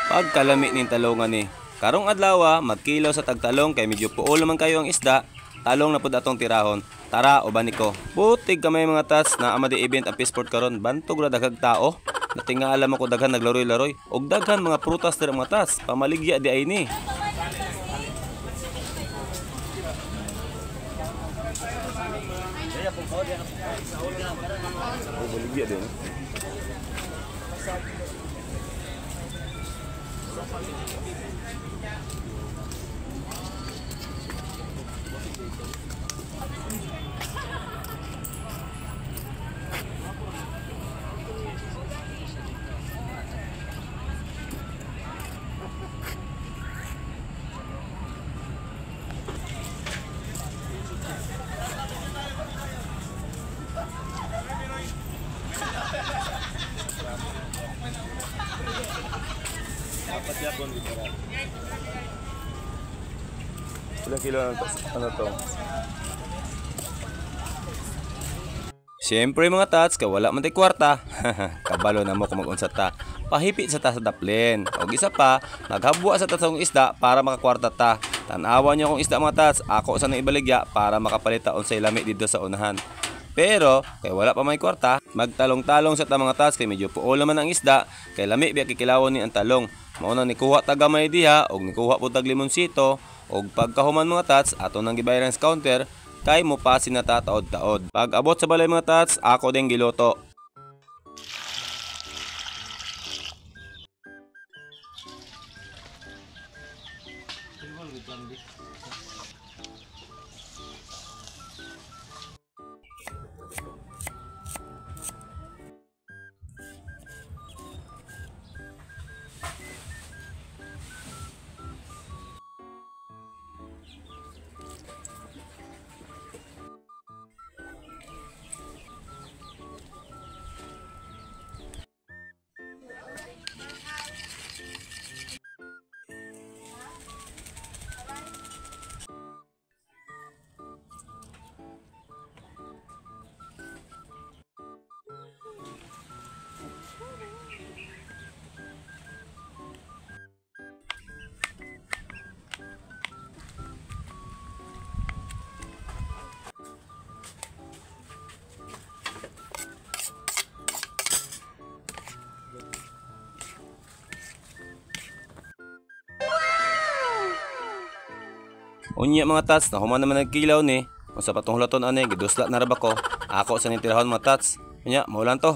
Pagkalami ning talongan ni. Karong adlaw magkilaw sa tagtalong kay medyo puol naman kayo ang isda. Talong na pud atong tirahon. Tara, uban ko. Butig kamay mga tats na ama di event ang Fishport karon. Bantog ra daghang tao. Natingala man ko daghan naglaroy-laroy og daghan mga prutas dira mga tats. Pamaligya di ay ni. Baligya din. Ilang kilo ano to? Siyempre mga tats, kay wala man tay kwarta. Kabalo na mo kung mag-unsa ta. Pahipit sa ta sa daplin. Og isa pa, maghabwa sa ta sa isda para makakwarta ta. Tan-awa niyo akong isda mga tats, ako sa nang ibaligya para makapalit ta unsay lami didto sa unahan. Pero kay wala pa may kwarta, magtalong-talong sa ta mga tats kay medyo puol naman ang isda, kay lami biya kikilawon ni ang talong. Mao na nikuha ta gamay diha og nikuha pud tag limonsito. Og pagkahuman mga tats, ato nang gibayaran sa counter kay mupasi na ta taod-taod. Pag abot sa balay mga tats, ako din giluto. Unya mga tats, nahuman naman nagkilaw ni. Unsa pa tong hulaton ani, gidusla na ra ba ko. Ako sa nitirahon mga tats. Unya, mao lang to.